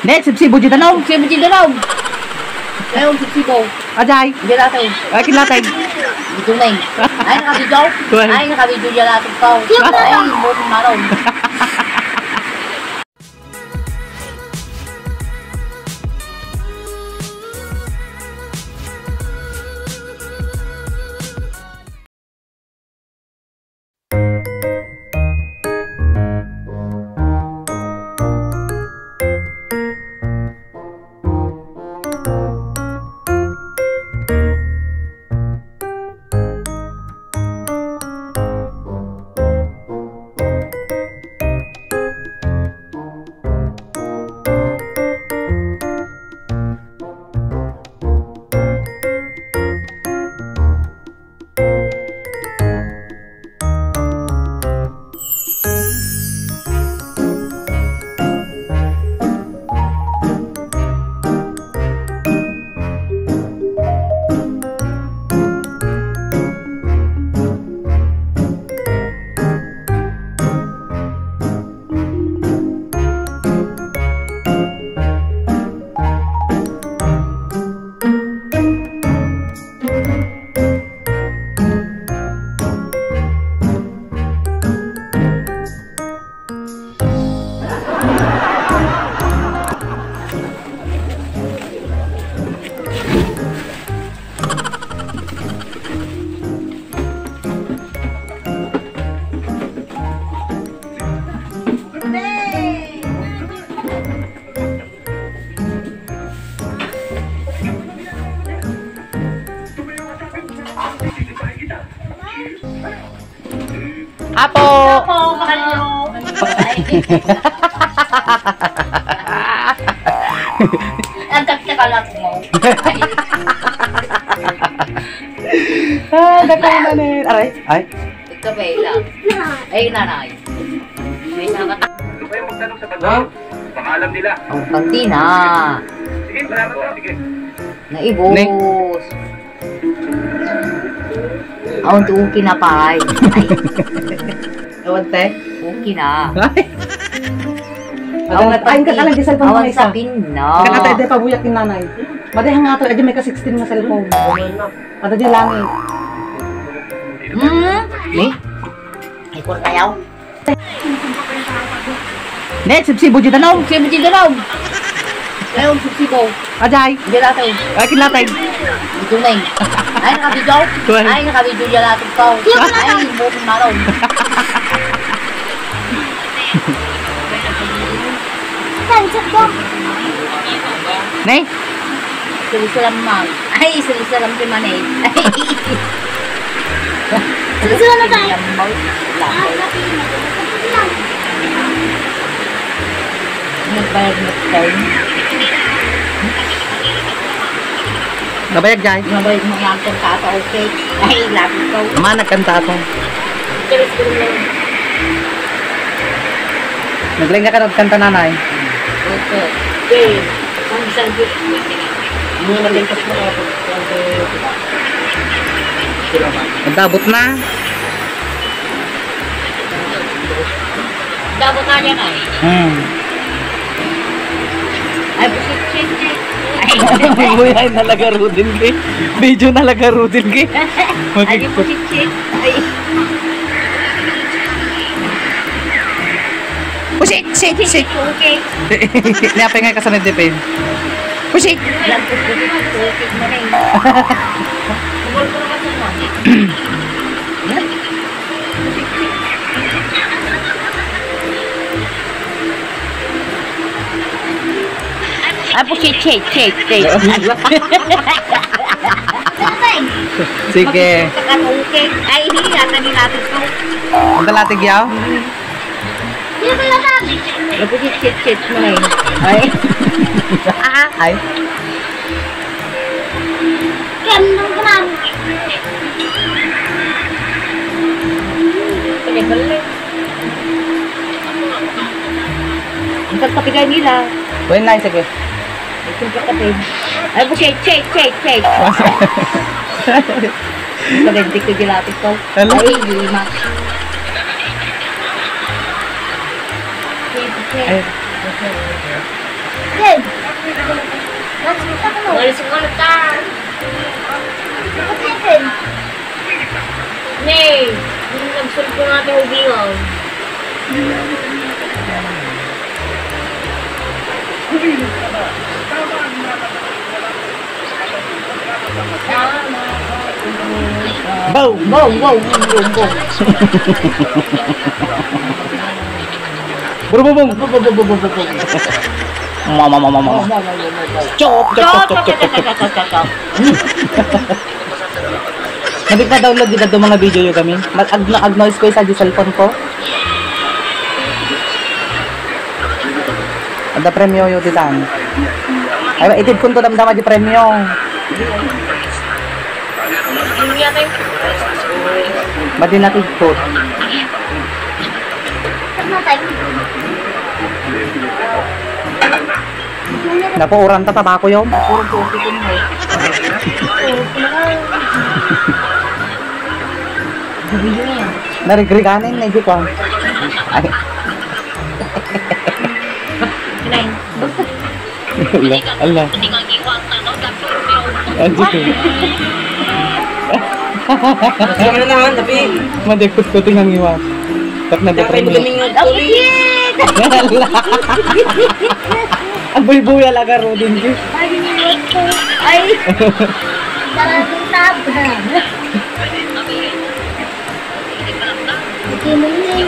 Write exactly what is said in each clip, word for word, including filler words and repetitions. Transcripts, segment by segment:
Ne, sibsibo di danum. Sibsibo di danum. Ngayon, sibsibo. Ajay. Di lato. Ay, kinlatag. Ito na eh. Ay, nakabido. Tuwan. Ay, nakabido di lato pa. Ay, buti maron. Apo! Apo, makanyo. Ang taktakal ako mo. Ah, dako na ni. Aray, ay. Ikaw ba, Ila? Ay, nanay. May sabat. Ha? Pangalan nila. Ang kantina. Sige, salamat po. Sige. Naibos. Ning. Awan to okay na pa, ay. Ay. Awan, te? Okay na. Ay. Awan, awan, ay, ang katalag di cellphone awan mo isa. Sapin na. Kakatay, di pa buyak ni nanay. Madayang nga to, adi may ka sixteen nga cellphone. Kada di langit. Hmm? Ni? Ay, kurtayaw. Ne, sibsibo di danum. Sibsibo di danum. Ngayon, sibsibo. Ajay. Di lato. Ay, kinlatag. Ito na eh. Ay, nakabido. Tuwan. Ay, nakabido di lato ko. Ay, buti maron. Pansat ko. Ne? Sulusulam man. Ay, sulusulam ti manay. Sulusulam na tayo. Yambaw. Lapay. Nagbayad mo tayo. Nabayag, Jay? Nabayag mo nga ang kanta ata, okay. Ay, lapit ko. Ama, nagkanta ako. Terus ko lang. Naglenga ka, nagkanta, nanay. Opo. Okay. Ang isang group. Mga naglengas na ako. Nagdabot na. Dabot na niya na eh. Hmm. Ay, busit, shit, shit. Ay, buhay na lagarudin, eh. Video na lagarudin, eh. Ay, busit, shit. Ay. Pusit, sit, sit. Okay. Niya pa nga kasunod ni Pin. Pusit. Lagpot ko din, pusit mo na eh. Siguro ko naman sa mga. Ay, pusit, sit, sit, sit. Sige. Kakatuki. Ay, hindi, yata ni natin to. Ang dalatig yaw? Ano po si Chit Chit mo na eh? Ay. Ah. Ay. Kaya mo naman. Pagpapigay nila. Well, nice, sige. Ay, po, Chit Chit, Chit Chit. Pagpapigay ko gilapit ko. Hello? Ay, lima. Ay. Game. Nagsuta ka mo. Walis ko na ta. Ba't yan? Ne, yung nagsulpo natin ubigaw. Boom! Boom! Boom! Boom! Boom! Bro, bro, bro. Mama, mama, mama. Chop, chop, chop, chop, chop, chop. Nagpa-download dito mga video yung kami. Mag-, ag-, ag-noise ko isa di cellphone ko. Ada premyo yo ditan. Ay, itid kun to damdama di premyo. Madi na tigpot. Napuuran ta tabako yun. Narigriganin na, hindi ko. Ay. Nine. Ala, ala. Anjito. Sige na lang, tapi. Madagpot ko tingangiwa. Tak na. Tapi depremi. Galing nga, tuloy. Ang buybuya laga, Rodin, di. Ay, ay. Dalang tab. Iti mo ni.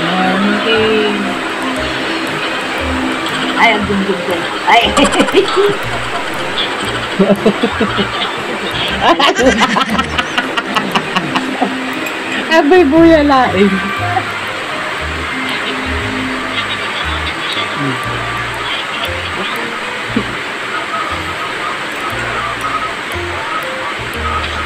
Morning. Ay, ang gunggong ko. Ay. Abay, buya lain.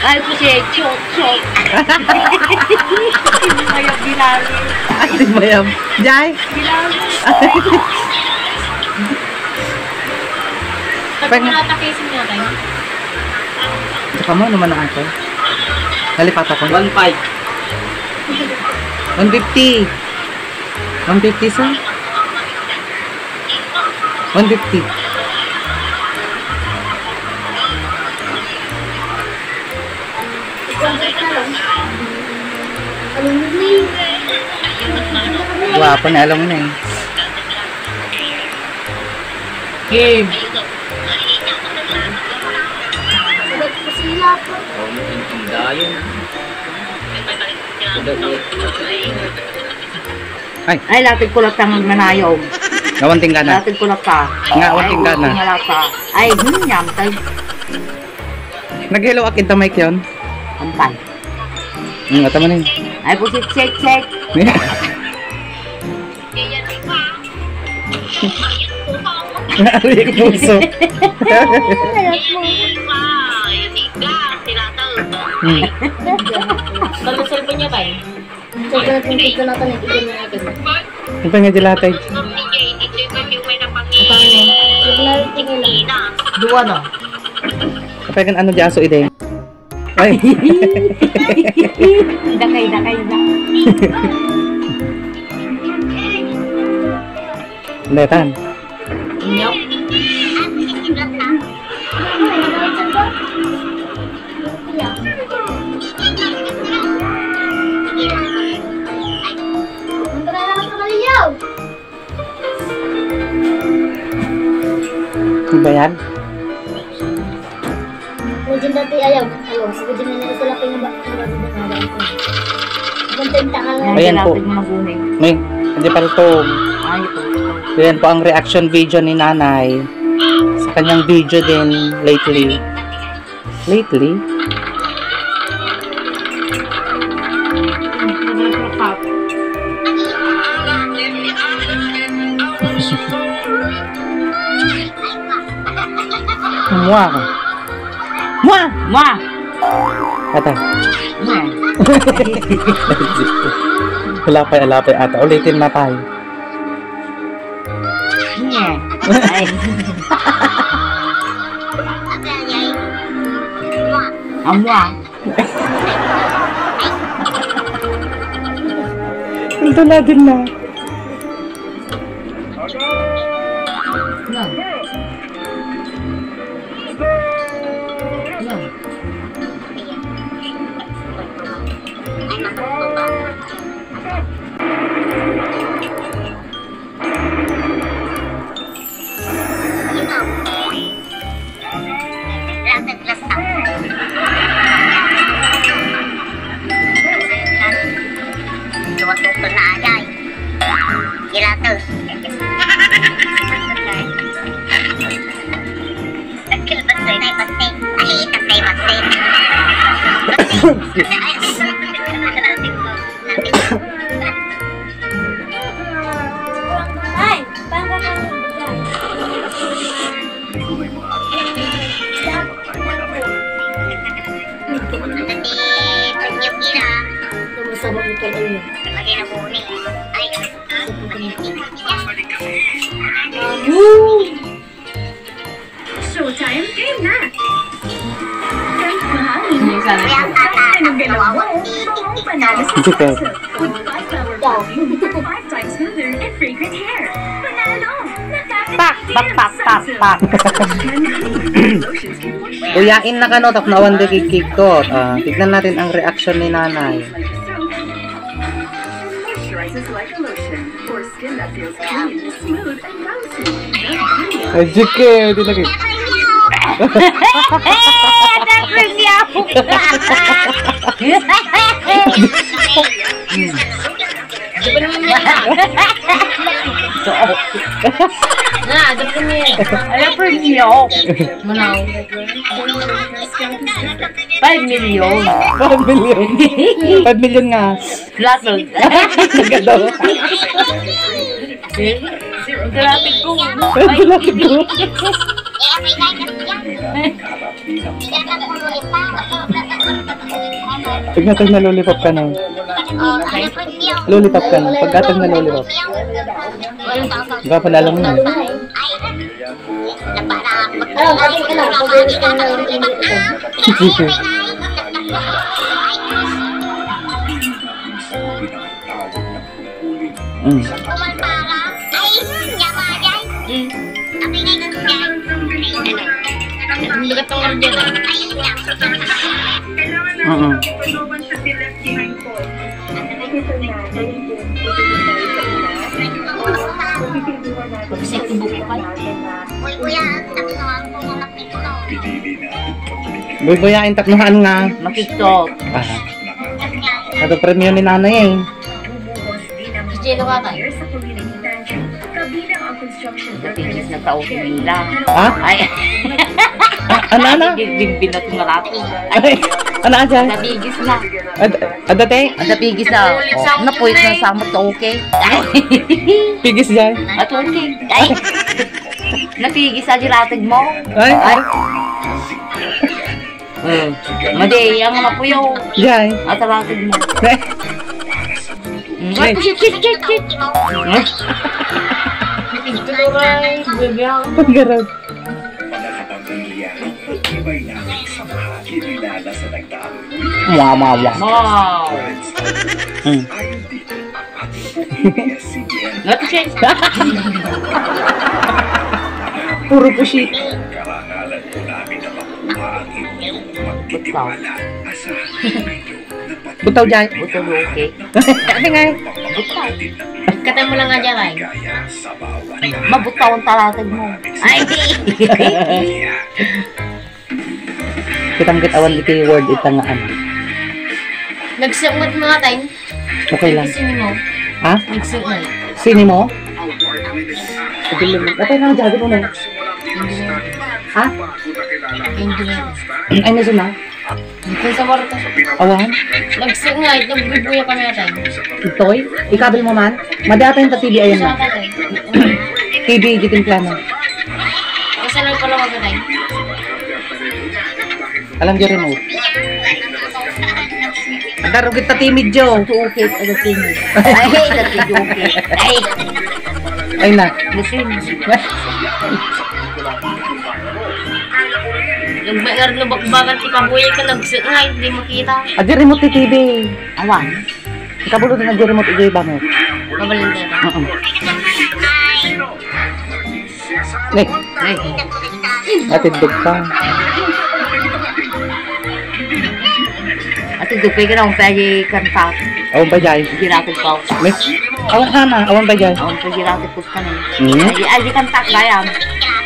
Ay, pusi, chok, chok. Hindi mayab, binali. Ay, di mayab. Jai? Binali. Pag- Pag wala pa kayo sinyakan? Tsaka mo naman ang akin. Nalipatan ko. One five. One fifty. One fifty, sir? One fifty. Guwapo na along na eh. Game. Ang dayon. Ay. Ay, latag ko lang tang manayog. Nga, one thing ka na. Latag ko lang ka. Nga, one thing ka na. Ay, nga lang ka. Ay, hmm, yam, tay. Nag-hello ak ita, Mike, yon? Ampan. Hmm, ata man eh. Ay, pusit, check, check. Ari, puso. Hmm. Ano cellphone niya, tay? Ito nga di latay. Dua na. Kapag ano di aso ide. Ay. Dakay, dakay, dakay. Letan. Inyok. Ano ba yan? Pwede dati ayaw. Ayaw. Pwede na nila sila pinaba-, pinaba-, pinaba-, pinaba-, Ayan po. May, hindi pa ito. Ay, ito. Ayan po ang reaction video ni Nanay sa kanyang video din lately. Lately? Mua ka. Mua! Mua! Ata. Mua! Alapay, alapay ata. Ulitin na tayo. Nye. Ay. Amwa. Ito na din na. Yan. Yan. Lasag-lasag. Duwa-duwa na, ajay. Giratos. Takil, basta na, basta. Ay, takay, basta. Ay, paano ka Sumasabak mo talaga yun. Woo! Showtime, game na! Kahit mahalin mo, Minsan ito. Ang galaw mo, panalo sa Ito pa. With five power perfume for five times smoother and fragrant hair. Panalo! Pak, pak, pak, pak, pak. Uyain na kano, tapno awan di kikikot. Ah, tignan natin ang reaction ni nanay. Moisturizes like a lotion for skin that feels clean, smooth, and bouncy. Ay, Jike, di lagi. Ada premium. Nga, ada premium. Ala, premium. Manaw. Five million. Five million. Five million nga. Plato. Nagado. Grabe ko. Ay, grabe ko. Tignan tayo na lollipop ka na. Lollipop ka na. Pagkatag na lollipop. Gwapo na lang mo. Mm. Mm. Ang bigat ng order, ah. Mm-mm. Kasi tubog pa. Uy, kuya, ang takso ang pumulak nito. Boy, boy, ang taknohan nga. Makikot. Ah. Ato premium ni nanay eh. Sa Jello ka tayo. Kapigis na tao nila. Ha? Ay. Ah, ano, ano? Bin-, bin-, binat mo rato. Ay, ano, ano? Kapigis na. Ad-, adate? Ang napigis na. Oh, napuwit na samot ka, okay? Pigis dyan. At okay. Ay. Napigis na dilatag mo. Ay, ay. Mm. Madi, ang mapuyaw. Jay. Atalatag mo. Ay. Mm. Ay. Shit, shit, shit, shit. Ito, Loray, baby, ah. Paggarag. Mga kapamilya, iba'y nakakasama, kinilala sa nagdaan. Mwa, mwa, mwa. Wow. Mm. Ayon dito, Not to change. Puro pusit. Karangalan po namin na makuha ang inyong pagtitiwala. Asahan po ninyo na patuloy Butaw dyan. Butaw, okay. Sabi nga eh. Butaw. Kata mo lang nga dyan, ay. Kaya sa bawat Mabutaw ang talatag mo. Ay, di. Kitang kit awan iti word ita nga ano. Nagsiungat mga tayo. Okay lang. Sino mo? Ha? Nagsiungat. Sino mo? Ito lang. Atay na, jago mo na. Hindi na. Ha? Hindi na. Ay, nasa na? Dito sa kwarto. Awan? Nagsiungat. Nagbubuya kami atay. Itoy? Ikabil mo man? Madi atay yung T V, ayan na. T V, giting plano. Kasi lang pala wag atay. Alam dyan remote. Ang darugit na timid, Jo. Tukit, ano, timid. Ay, nagtidukit. Ay. Ay na. Musin. Nagbayar na bakbakan ti kabuya ka, nagsi-, ay, di makita. Adi remote ti T V. Awan. Ikabulo na nag-remote, ijay bangit. Mabalin ka na. Oo. Ni. Ni. Atiddog ka. Atiddog ka na, umpay di kanta. Awan pa jay. Di ratod pa. Ni. Awan sana, awan pa jay. Awan pa di ratod pa na. Hmm? Ay, ay, di kanta, gayam.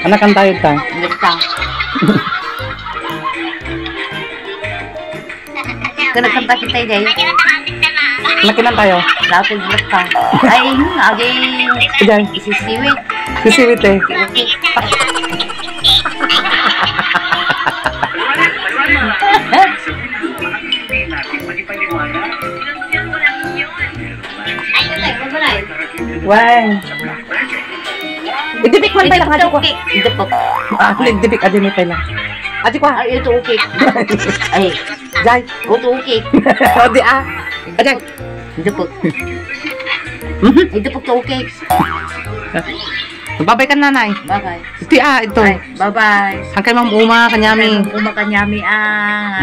Anak, kantayo ta. Kanta. Kaya nagkanta kita, Day. Nakinan tayo. Dapat ka. Ay, hmm, agay. Ayan. Isisiwit. Sisiwit eh. Okay. Why? Idipik man pala, Idipik, Aji ko. Idipik. Ah, nagdipik, Aji, may pala. Aji ko, ah. Ay, ito, okay. Ay. Jai. Ito, okay. O, di, ah. Aji. Idipik. Mhm. Idipik to, okay. Babay ka, nanay. Babay. Iti, ah, ito. Ay, bye-bye. Ang kay Ma'am Uma, kanyami. Kay Ma'am Uma, kanyami, ah,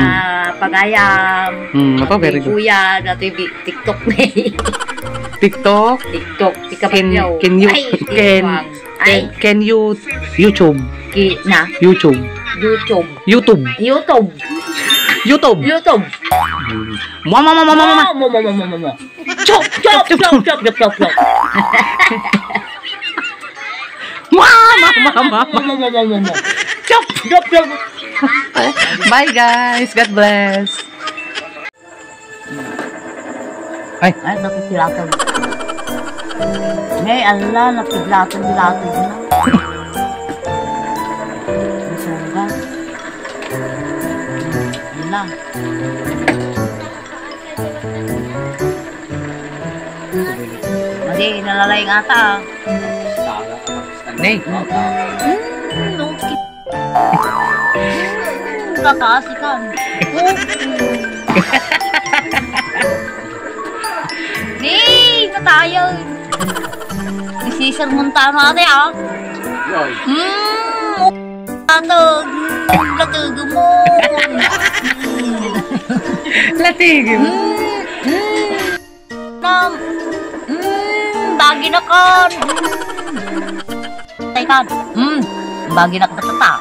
Hmm. ah, pagayam. Hmm, ito, very good. Kuya, dati bi-, TikTok na eh. TikTok? TikTok, Can, ikabanyaw. Can you, Ay, can, TikTok. Ay. Can, can you YouTube? Ki-, na? YouTube. YouTube. YouTube. YouTube. YouTube. YouTube. Mama, mama, mama, mama. Mama, mama, mama, mama. Chop, chop, chop, chop, chop, chop, chop. Mama, mama, mama. Mama, mama, mama. Chop, chop, chop. Bye, guys. God bless. Ay. Ay, nakikilatag. Ay, ala, nakikilatag-latag na. Masungga. Ala. Madi, nalalay nga ata, ah. Nay. Hmm, okay. Hmm, kakaasikan. Oh. Nay, katayan. Isisermon ta, ano, ate, ah? Yoy. Hmm, atag. Hmm, latag mo. Latag mo. Hmm, hmm. Nam, mm, bagi na kan. Mm. Tay kan. Mm, bagi na kan tata.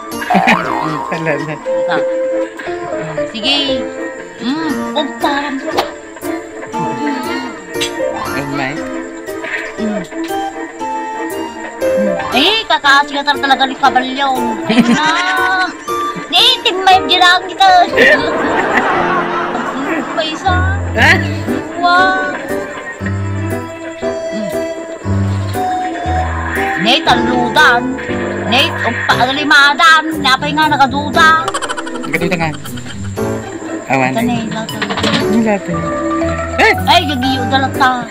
Talaga. Tata. Mm, sige. Mm, oh, parang. Oh my. Mm. Mm. Eh, kakaas ka talaga ni Kabalyo. Ayun na. Ni, timmay, girang kita. May isa. Ha? Dua. Ni, taludan. Ni, umpa, limadan. Napay nga, nakaduda. Nakaduda nga. Awan. Ito na yung lato. Yung lato. Eh! Ay, gagiyo, dalata.